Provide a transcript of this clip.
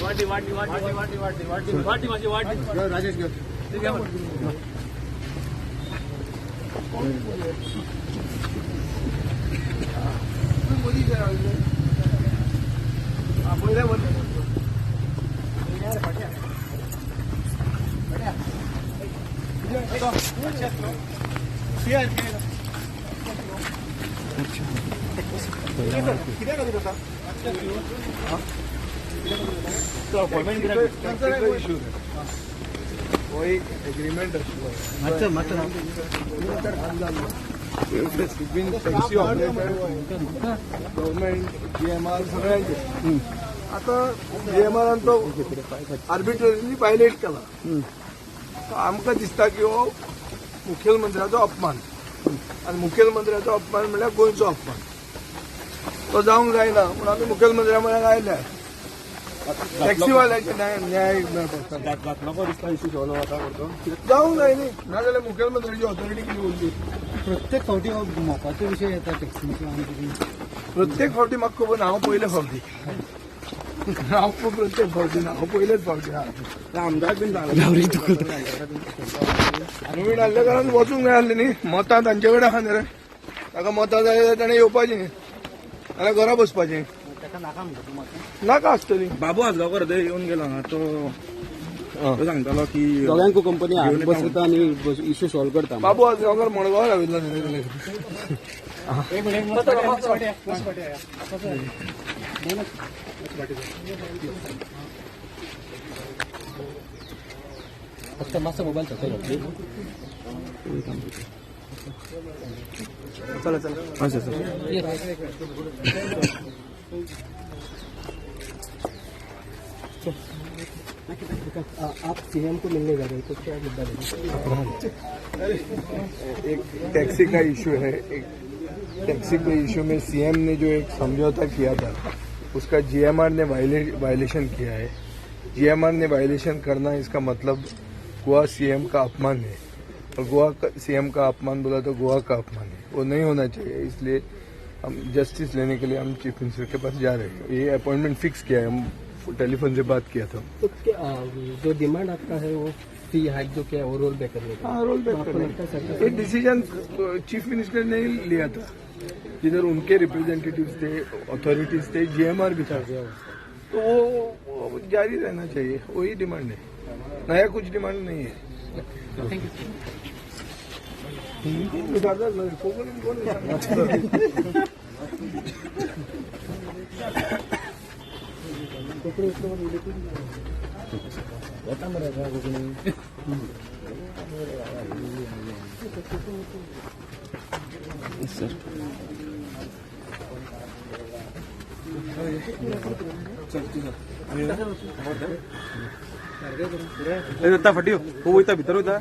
वाटी वाटी वाटी वाटी वाटी वाटी वाटी माझी वाटी राजेश वो एक agreement taxi operator government GMR सगळ्यांचे. आता जीएमआरान तो आर्बिट्ररीली वायलेट केला. आमकां दिसता की हो मुखेलमंत्र्याचो अपमान आनी मुखेलमंत्र्याचो अपमान म्हणल्यार गोंयचो अपमान. तो जावंक जायना म्हूण आमी मुखेलमंत्र्या म्हळ्यार आयल्या. टॅक्सीवाल्याचे न्याय मेळपाक जावंक जाय न्ही, नाजाल्यार मुखेलमंत्र्याची ऑथॉरिटी कितें उरली? प्रत्येक फावटी मोपाचो विशय येता टॅक्सींचो. आनी प्रत्येक फावटी म्हाका खबर ना, हांव पयले फावटी, हांव प्रत्येक फावटी ना, हांव पयलेच फावटी. आमदार बीन नवीन आसल्या कारणान वचूंक जाय आसलें न्ही. मतां तांचे कडेन आहा न्ही रे, ताका मतां जाय जाल्यार ताणें येवपाचें, नाल्यार घरा बसपाचें. नाका आसतली. बाबू आजगांवकर थंय येवन गेलो हांगा, तो तो सांगतालो की दोगांकू कंपनी बसयता आनी इश्यू सॉल्व करता. बाबू आजगांवकर मडगांव राविल्लो न्ही. फक्त मातसो मोबायल सकयल. चला चला. अच्छा सर. आप सीएम को मिलने जा रहे हो तो क्या मुद्दा लेंगे? एक टैक्सी का इशू है. एक टैक्सी के इशू में सीएम ने जो एक समझौता किया था उसका जीएमआर ने वायलेशन किया है. जीएमआर ने वायलेशन करना, इसका मतलब गोवा सीएम का अपमान है. और गोवा का सीएम का अपमान बोला तो गोवा का अपमान है, वो नहीं होना चाहिए. इसलिए हम जस्टिस लेने के लिए हम चीफ मिनिस्टर के पास जा रहे हैं. ये अपॉइंटमेंट फिक्स किया है, हम टेलीफोन से बात किया था. तो क्या जो डिमांड आपका है वो फी हाइक जो क्या है वो रोल बैक करने का? हाँ, रोल बैक आपको करने लगता है सरकार ये डिसीजन चीफ मिनिस्टर ने ही लिया था, जिधर उनके रिप्रेजेंटेटिव्स थे, अथॉरिटीज थे, जीएमआर भी था, तो वो जारी रहना चाहिए. वही डिमांड है, नया कुछ डिमांड नहीं है. कोकणी कोण? येता मरे कोकणी. सर दत्ता फाटी हो, वयता भितर वयता.